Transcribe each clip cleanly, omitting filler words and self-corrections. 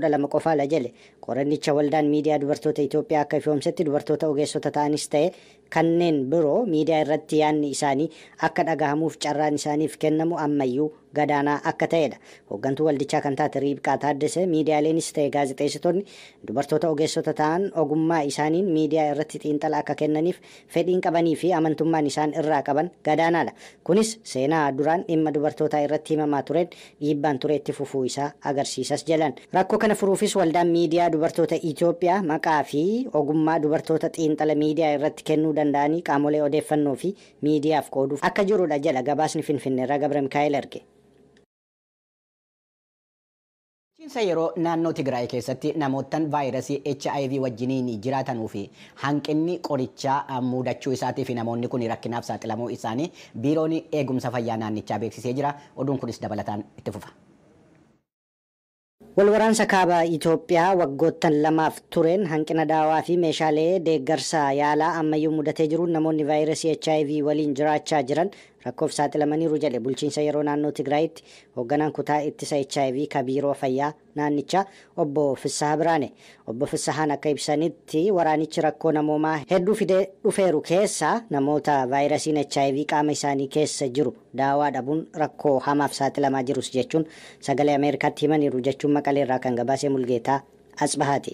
12 qofaadha jedhe. Qorannicha waldaan miidiyaa dubartoota Itoophiyaa akka ifoomsetti, dubartoota ogeessota ta'anis ta'e kanneen biroo miidiyaa irratti yaadni isaanii akka dhagahamuuf carraan isaaniif kennamu ammayyuu gadaanaa akka ta'edha. Hooggantuu waldichaa kan taate Riibqaa Taaddasee, miidiyaaleenis ta'e gaazexeessitoonni dubartoota ogeessota ta'an ogummaa isaaniin miidiyaa irratti xiinxala akka kennaniif fedhiin qabanii fi amantummaan isaan irraa qaban gadaanaadha. Kunis seenaa duraan dhimma dubartootaa irratti himamaa tureen dhiibbaan ture itti fufuu isaa agarsiisas jedhan. Rakkoo kana furuufis waldaan miidiyaa dubartoota Itoophiyaa maqaa fi ogummaa dubartoota xiinxala miidiyaa irratti kennuu danda'anii qaamolee odeeffannoo fi miidiyaaf qooduuf akka jirudha jedha gabaasni Finfinneerraa Gabra Mikaa'el erge. Bulchiinsa yeroo naannoo Tigraay keessatti namoottan vaayirasii HIV wajjiniin jiraatanuu fi hanqinni qorichaa mudachuu isaatii fi namoonni kun rakkinaaf saaxilamuu isaanii biiroon eegumsa fayyaa naannichaa beeksisee jira. Oduun kunis dabalataan itti fufa. Walwaraansa kaaba Itoophiyaa waggoottan 2f tureen hanqina daawaa fi meeshaalee deeggarsa yaalaa ammayyuu mudatee jiruun namoonni vaayirasii HIV waliin jiraachaa jiran rakkoof saaxilamaniiru jedhe bulchiinsa yeroo naannoo Tigraayitti hoogganaan kutaa ittisa HIV ka biiroo fayyaa naannichaa obbo Fissaha Biraane. Obbo Fissahaan akka ibsanitti, waraanichi rakkoo namoomaa hedduu fidee dhufeeru keessaa namoota vaayirasiin HIV qaama isaanii keessa jiru daawaa dhabuun rakkoo hamaaf saaxilamaa jirus jechuun Sagalee Ameerikaatti himaniiru jechuun Maqaleerraa kan gabaasee Mulgeetaa Atsbahaati.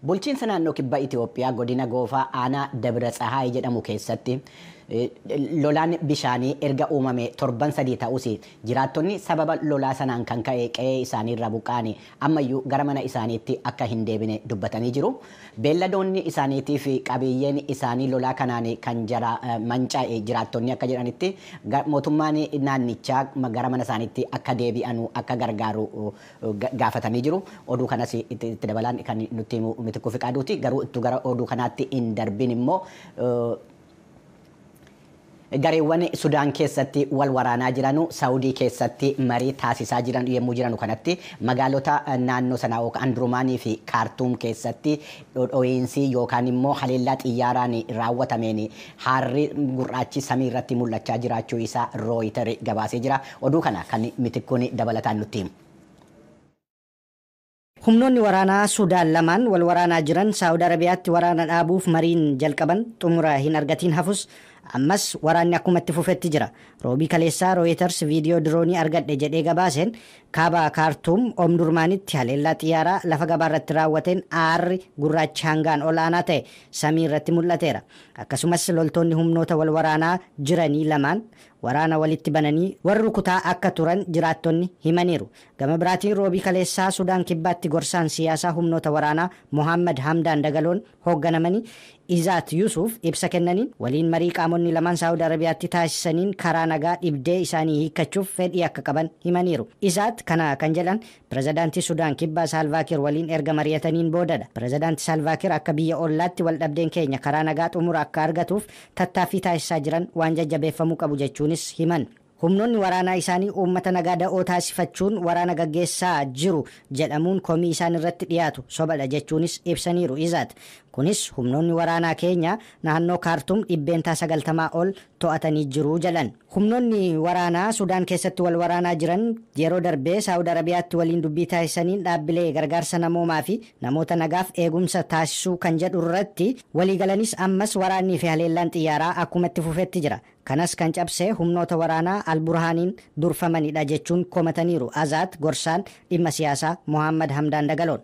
Bulchiinsa naannoo kibba Itoophiyaa godina Goofaa aanaa Dabra Tsahaay jedhamu keessatti lolaan bishaanii erga uumame torban 3 ta'us, jiraattonni sababa lolaa sanaan kan ka'e qe'ee isaaniirra buqqa'anii ammayyuu gara mana isaaniitti akka hin deebine dubbatanii jiru. Beelladoonni isaaniitii fi qabiyyeen isaanii lolaa kanaan kan jara manca'e jiraattonni akka jedhanitti, mootummaan naannichaa gara mana isaaniitti akka deebi'anu akka gargaaru gaafatanii jiru. Oduu kanas itti dabalaan kan nutti himu Mitikkuu Fiqaaduuti. Garuu ittu gara oduu kanaatti hin darbin immoo, gareewwan Sudaan keessatti wal waraanaa jiranu Saawudii keessatti marii taasisaa jiran yommuu jiranu kanatti, magaalota naannoo sanaa Omdurmaanii fi Kaartuum keessatti dho'iinsi yookaan immoo haleellaa xiyyaaraan raawwatameen haarri gurraachi samii irratti mul'achaa jiraachuu isaa Rooyiter gabaasee jira. Oduu kana kan Mitikkuun dabalataan nutti himu. Humnoonni waraanaa Sudaan lamaan wal waraanaa jiran Saawud Arabiyaatti waraana dhaabuuf mariin jalqaban xumura hin argatiin hafus, ammas waraanni akkuma itti fufetti jira. Roobii kaleessaa Reuters viidiyoo diroonii argadhe jedhee gabaaseen, kaaba Kaartuum Omdurmaanitti haleellaa xiyyaaraa lafa gabaarratti raawwateen aarri gurraachi hangaan olaanaa ta'e samii irratti mul'ateera. Akkasumas loltoonni humnoota wal waraanaa jiranii lamaan waraana walitti bananii warri rukutaa akka turan jiraattonni himaniiru. Gama biraatiin roobii kaleessaa Sudaan kibbaatti gorsaan siyaasaa humnoota waraanaa Mohammad Hamdaan Dagaloon hoogganamanii Izaat Yusuf ibsa kennaniin, waliin marii qaamonni lamaan Saawud Arabiyaatti taasisaniin karaa nagaa dhibdee isaanii hiikkachuuf fedhii akka qaban himaniiru. Izaat kana kan jedhan pirezidaantii Sudaan kibbaa Saalvaakiir waliin erga mari'ataniin boodadha. Pirezidaantii Saalvaakiir akka biyya ollaatti wal dhabdeen keenya karaa nagaa xumura akka argatuuf tattaaffii taasisaa jiran waan jajjabeeffamuu qabu jechuunis himan. Humnoonni waraanaa isaanii uummata nagaa da'oo taasifachuun waraana gaggeessaa jiru jedhamuun komii isaan irratti dhiyaatu sobadha jechuunis ibsaniiru Izaat. Kunis humnoonni waraanaa keenya naannoo Kaartum 90% ol to'atanii jiru jedhan. Humnoonni waraanaa Sudaan keessatti wal waraanaa jiran yeroo darbee Saawud Arabiyaatti waliin dubbii taasisaniin dhaabbilee gargaarsa namoomaa fi namoota nagaaf eegumsa taasisuu kan jedhu irratti waliigalanis, ammas waraannii fi haleellaan xiyyaaraa akkuma itti fufetti jira. Kanas kan cabse humnoota waraanaa Alburhaaniin durfamanidha jechuun komataniiru Azaat gorsaan dhimma siyaasaa Mohammad Hamdaan Dagaloon.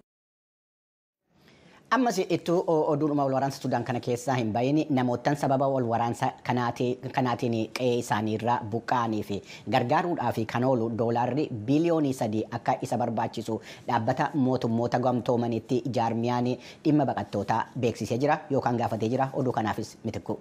Ammas ittuu oduudhuma wal waraansa Sudaan kana keessaa hin bahin, namoottan sababa wal waraansa kanaatiin qe'ee isaaniirraa buqqa'anii fi gargaaruudhaaf kan oolu doolaarri biliyoonii 3 akka isa barbaachisu dhaabbata mootummoota gamtoomanitti jaarmiyaan dhimma baqattootaa beeksisee jira yookaan gaafatee jira. Oduu kanaafis Mitikku.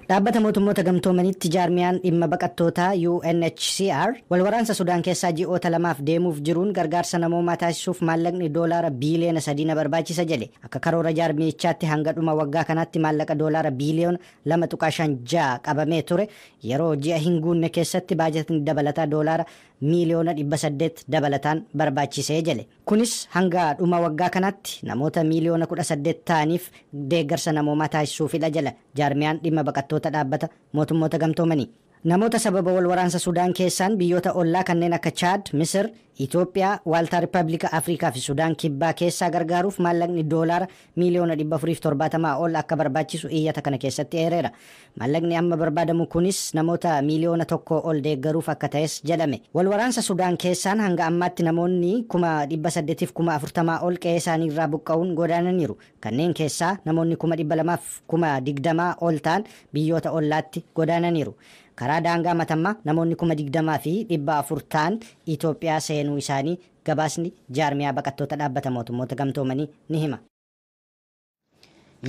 Dhaabbata mootummoota gamtoomanitti jaarmiyaan dhimma baqattootaa UNHCR wal waraansa Sudaan keessaa ji'oota 2f deemuuf jiruun gargaarsa namoomaa taasisuuf maallaqni doolaara biiliyoona 3 na barbaachisa jedhe. Akka karoora jaarmiyichaatti hanga dhuma waggaa kanaatti maallaqa doolaara biiliyoona 2.56 qabamee ture yeroo ji'a hin guunne keessatti baajatni dabalataa doolaara miiliyoona 800 dabalataan barbaachisee jedhe. Kunis hanga dhuma waggaa kanaatti namoota miiliyoona 18 ta'aniif deeggarsa namoomaa taasisuufidha jedha jaarmiyaan dhimma baqattoota dhaabbata mootummoota gamtoomanii. Namoota sababa wal waraansa Sudaan keessaan biyyoota ollaa kanneen akka Chaad, Misir, Itoophiyaa, Waaltaa Riippaabilika Afrikaa fi Sudaan Kibbaa keessaa gargaaruuf maallaqni doolaara miiliyoona 470 ol akka barbaachisu iyyata kana keessatti eereera. Maallaqni amma barbaadamu kunis namoota miiliyoona 1 ol deeggaruuf akka ta'es jedhame. Wal waraansa Sudaan keessaan hanga ammaatti namoonni 840,000 ol qe'ee isaanii irraa buqqa'uun godaananiiru. Kanneen keessaa namoonni 220,000 ol ta'an biyyoota ollaatti godaananiiru. Karaa daangaa Matammaa namoonni 20,400 ta'an Itoophiyaa seenuu isaanii gabaasni jaarmiyaa baqattoota dhaabbata mootummoota gamtoomanii ni hima.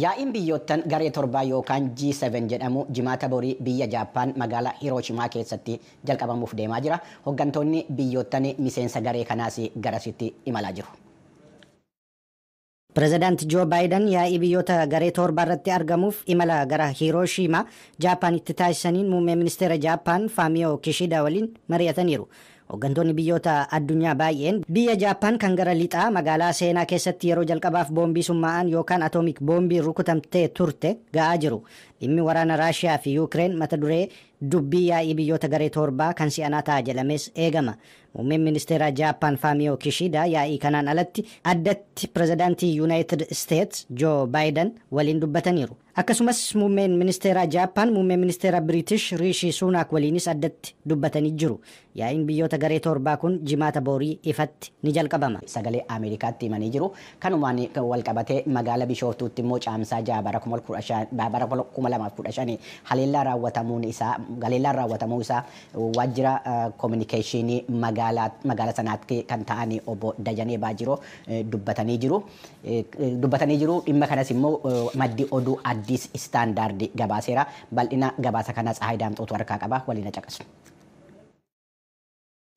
Yaa'iin biyyoottan garee torbaa yookaan G7 jedhamu jimaata borii biyya Jaappaan magaalaa Hirooshimaa keessatti jalqabamuuf deemaa jira. Hooggantoonni biyyoottan miseensa garee kanaas garasitti imalaa jiru. Pireezidaanti Joo Baayiden yaa'ii biyyoota garee torbaa irratti argamuuf imala gara Hirooshimaa Jaappaanitti taasisaniin muummee ministeera Jaappaan Faamiyoo Kishida waliin mari'ataniiru. Hooggantoonni biyyoota addunyaa baay'een biyya Jaappaan kan gara lixaa magaalaa seenaa keessatti yeroo jalqabaaf boombii summaa'an yookaan atoomiik boombii rukutamtee turte ga'aa jiru. Dhimmi waraana Raashiyaa fi Yuukireen mata duree dubbii yaa'ii biyyoota garee torbaa kan si'anaa ta'a jedhamees eegama. Muummeen ministeera Jaappaan Faamiyoo Kishida yaa'ii kanaan alatti addatti pireezidaantii Yuunaayitid Isteets Joo Baayiden waliin dubbataniiru. Akkasumas muummeen ministeera Jaappaan muummee ministeera Biriitish Riishi Suunaak waliinis addatti dubbatanii jiru. Yaa'iin biyyoota garee torbaa kun jimaata borii ifatti ni jalqabama. Sagalee Ameerikaatti himanii jiru. Kanumaan wal qabatee magaalaa Bishooftuutti immoo caamsaa 6 bara 2015 haleellaa raawwatamuu isaa waajjira koominikeeshinii magaalaa sanaatti kan ta'an obbo Dajanee Baajiroo dubbatanii jiru. Dhimma kanas immoo maddi oduu Addis Istaandaard gabaaseera. Bal'ina gabaasa kana Tsahaay Daamxootu harkaa qaba. Waliin caqasu.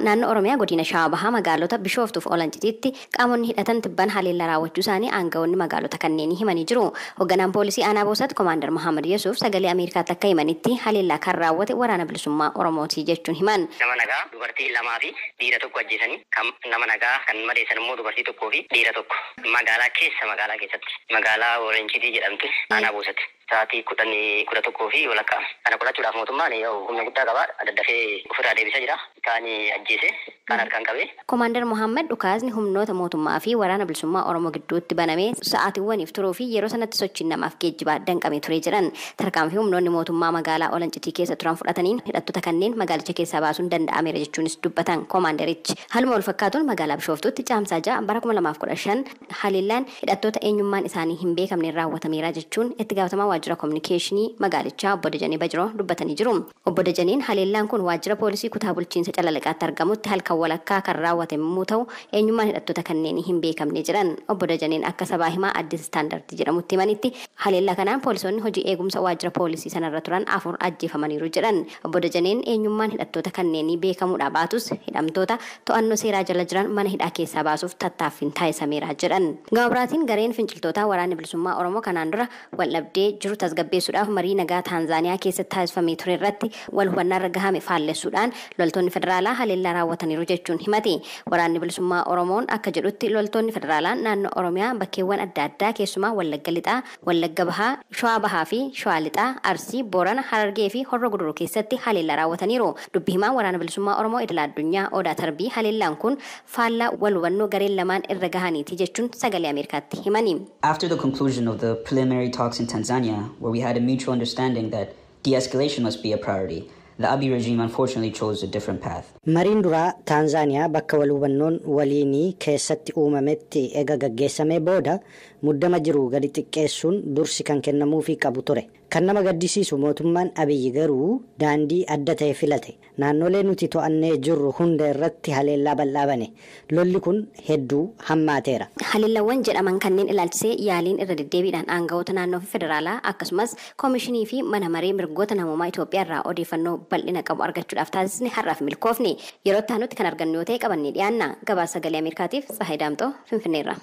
Naannoo Oromiyaa godina Shawaa Bahaa magaalota Bishooftuuf Olancitiitti qaamonni hidhatan tibban haleellaa raawwachuu isaanii aangawoonni magaalota kanneenii himanii jiru. Hoogganaan poolisii aanaa Boosatti Komaander Mohaammed Yesuuf sagalee Ameerikaatti akka himanitti haleellaa kan raawwate waraana bilisummaa Oromooti jechuun himan. Nama nagaa dubartii 2 fi dhiira 1 ajjeesanii kan nama nagaa kan madeessan immoo dubartii 1 fi dhiira 1 magaalaa keessatti magaalaa Olancitii jedhamtu aanaa Boosatti. Sa'aatii 11 fi walakkaa. Kana qolachuudhaaf mootummaan humna guddaa qaba. Daddafee ofirraa deebisaa jira. Kaan ajjeese, kaan harkaan qabe. Komaander Mohaammed dhukaasni humnoota mootummaa fi waraana bilisummaa Oromoo gidduutti banamee sa'aatiiwwaniif turuu fi yeroo sanatti sochiin namaaf geejjibaa danqamee ture jedhan. Tarkaanfii humnoonni mootummaa magaalaa Olancitii keessa turan fudhataniin hidhattoota kanneen magaalicha keessaa baasuun danda'ameera jechuunis dubbatan koomaanderichi. Haaluma wal fakkaatuun magaalaa Bishooftuutti caamsaa 6 bara 2015 haleellaan hidhattoota eenyummaan isaanii hin beekamneen raawwatameera jechuun itti gaafatamaa waajjira koominikeeshinii magaalichaa obbo Dajanee Bajiroo dubbatanii jiru. Obbo Dajaneen haleellaan kun waajjira poolisii kutaa bulchiinsa Calalaqaatti argamutti halkan walakkaa kan raawwate yommuu ta'u eenyummaan hidhattoota kanneen hin beekamne jiran. Obbo Dajaneen akka sabaa himaa Addis Istaandardi jedhamutti himanitti haleellaa kanaan poolisoonni hojii eegumsa waajjira poolisii sanarra turan 4 ajjeefamaniiru jedhan. Obbo Dajaneen eenyummaan hidhattoota kanneenii beekamuudhaa baatus hidhamtoota to'annoo seeraa jala jiran mana hidhaa keessaa baasuuf tattaaffiin taasisameera jedhan. Gama biraatiin gareen finciltootaa waraanni bilisummaa Oromoo kanaan dura waldhabdee jiru tasgabbeessuudhaaf marii nagaa Taanzaaniyaa keessatti taasifamee ture irratti wal hubannaarra gahame faallessuudhaan loltoonni federaalaa haleellaa raawwataniiru jechuun himate. Waraanni bilisummaa Oromoon akka jedhutti loltoonni federaalaa naannoo Oromiyaa bakkeewwan adda addaa keessumaa Wallagga Lixaa, Wallagga Bahaa, Shawaa Bahaa fi Shawaa Lixaa, Arsii, Boorana, Harargee fi Horro Guduruu keessatti haleellaa raawwataniiru. Dubbi himaan waraana bilisummaa Oromoo idil addunyaa Odaa Tarbii haleellaan kun faallaa wal hubannoo gareen lamaan irra gahaniiti jechuun sagalee Ameerikaatti himani. After the conclusion of the preliminary talks in Tanzania, where we had a mutual understanding that de-escalation must be a priority, the Abiy regime unfortunately chose a different path. Mariin duraa Taanzaaniyaa bakka wal hubannoon waliinii keessatti uumametti ega gaggeessamee booda muddama jiru gadi xiqqeessuun dursi kan kennamuufii qabu ture. Kan nama gaddisiisu mootummaan Abiyyi garuu daandii adda ta'e filate. Naannolee nuti to'annee jirru hunda irratti haleellaa bal'aa bane. Lolli kun hedduu hammaateera. Haleellawwan jedhaman kanneen ilaalchisee yaaliin irra deddeebiidhaan aangawoota naannoo fi federaalaa akkasumas koomishinii fi mana maree mirgoota namoomaa Itoophiyaa irraa odeeffannoo bal'ina qabu argachuudhaaf taasisne har'aaf milkoofne. Yeroo itti aanutti kan argannu yoo ta'e qabannee dhiyaanna. Gabaasa sagalee Ameerikaatiif Tsahaay Daamxoo Finfinneerra.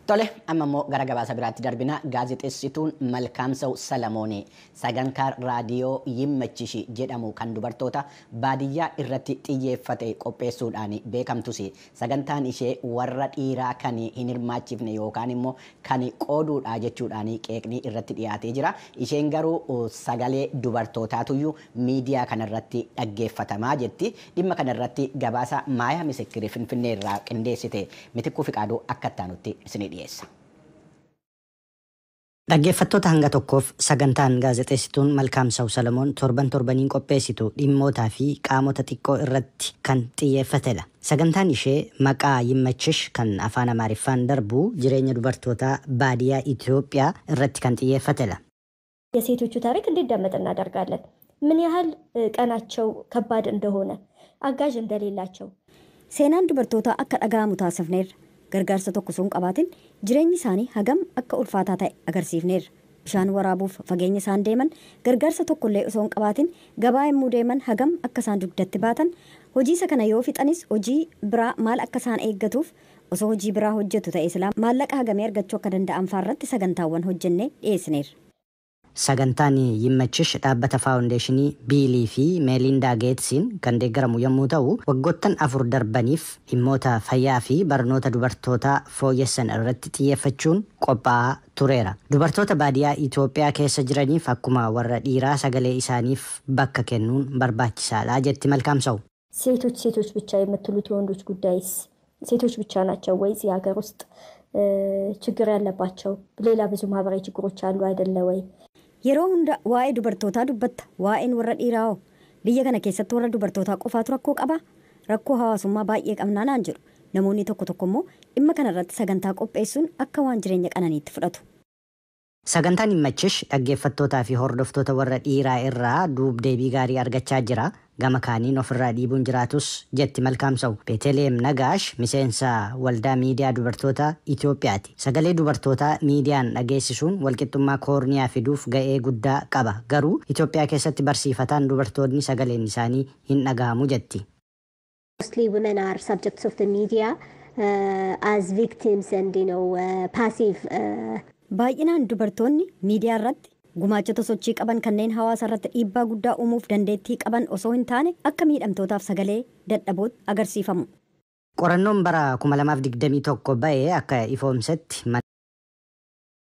Tole, amma immoo gara gabaasa biraatti darbina. Gaazexeessituun Malkaamsaw Salamoonee sagantaa raadiyoo Yimmachishi jedhamu kan dubartoota baadiyyaa irratti xiyyeeffate qopheessuudhaan beekamtus, sagantaan ishee warra dhiiraa kan hin hirmaachifne yookaan immoo kan qooduudha jechuudhaan qeeqni irratti dhiyaatee jira. Isheen garuu sagalee dubartootaatuyyuu miidiyaa kanarratti dhaggeeffatamaa jetti. Dhimma kanarratti gabaasa Maayaa Misikirii Finfinnee irraa qindeessite Mitikkuu Fiqaaduu akka itti isinii dhiyeessa. Dhaggeeffattoota hanga tokkoof sagantaan gaazexeessituun Malkaamsaw Salamoon torban torbaniin qopheessitu dhimmootaa fi qaamota xiqqoo irratti kan xiyyeeffatedha. Sagantaan ishee maqaa Yimmachish kan afaan Amaariffaan darbu jireenya dubartootaa baadiyyaa Itoophiyaa irratti kan xiyyeeffatedha. የሴቶቹ ታሪክ እንዲዳመጥ እናደርጋለን። ምን ያህል ቀናቸው ከባድ እንደሆነ፣ አጋዥ እንደሌላቸው። Seenaan dubartootaa akka dhaga'amu taasifneerra. Gargaarsa tokko osoo hin qabaatin jireenyi isaanii hagam akka ulfaataa ta'e agarsiifneerra. Bishaan waraabuuf fageenya isaan deeman, gargaarsa tokkollee osoo hin qabaatin gabaa yommuu deeman hagam akka isaan dugdatti baatan, hojii isa kana yoo fixanis hojii biraa maal akka isaan eeggatuuf, osoo hojii biraa hojjetu ta'e silaa maallaqa hagamee argachuu akka danda'an faarratti sagantaawwan hojjennee dhiyeessineerra. Sagantaan Yimmachish dhaabbata faawundeeshinii Biilii fi Meelindaa Geetsiin kan deeggaramu yommuu ta'u, waggoottan 4 darbaniif dhimmoota fayyaa fi barnoota dubartootaa fooyyessan irratti xiyyeeffachuun qophaa'aa tureera. Dubartoota baadiyyaa Itoophiyaa keessa jiraniif akkuma warra dhiiraa sagalee isaaniif bakka kennuun barbaachisaadha jetti Malkaamsaw. ሴቶች ሴቶች ብቻ የምትሉት የወንዶች ጉዳይስ ሴቶች ብቻ ናቸው ወይ? እዚህ ሀገር ውስጥ ችግር ያለባቸው ሌላ ብዙ ማህበራዊ ችግሮች አሉ አይደለ ወይ? Yeroo hunda waa'ee dubartootaa dubbatta. Waa'een warra dhiiraa hoo? Biyya kana keessatti warra dubartootaa qofaatu rakkoo qaba? Rakkoo hawaasummaa baay'ee qabnaa naan jedhu. Namoonni tokko tokko immoo dhimma kanarratti sagantaa qopheessuun akka waan jireenya qananiitti fudhatu. Sagantaan Yimmachish dhaggeeffattootaa fi hordoftoota warra dhiiraa irraa duub deebii gaarii argachaa jira. Gama kaaniin ofirraa dhiibuun jiraatus jetti Malkaamsaw. Beeteleem Nagaash miseensa waldaa miidiyaa dubartoota Itoophiyaati. Sagalee dubartootaa miidiyaan dhageessisuun walqixxummaa koorniyaa fiduuf ga'ee guddaa qaba. Garuu Itoophiyaa keessatti barsiifataan dubartoonni sagaleen isaanii hin dhagahamu jetti. Mostly women are subjects of the media as victims and passive. Baay'inaan dubartoonni miidiyaa irratti gumaachota sochii qaban kanneen hawaasa irratti dhiibbaa guddaa uumuuf dandeettii qaban osoo hin taane akka miidhamtootaaf sagalee dadhabootti agarsiifamu. Qorannoon bara 2021 ba'e akka ifoomsetti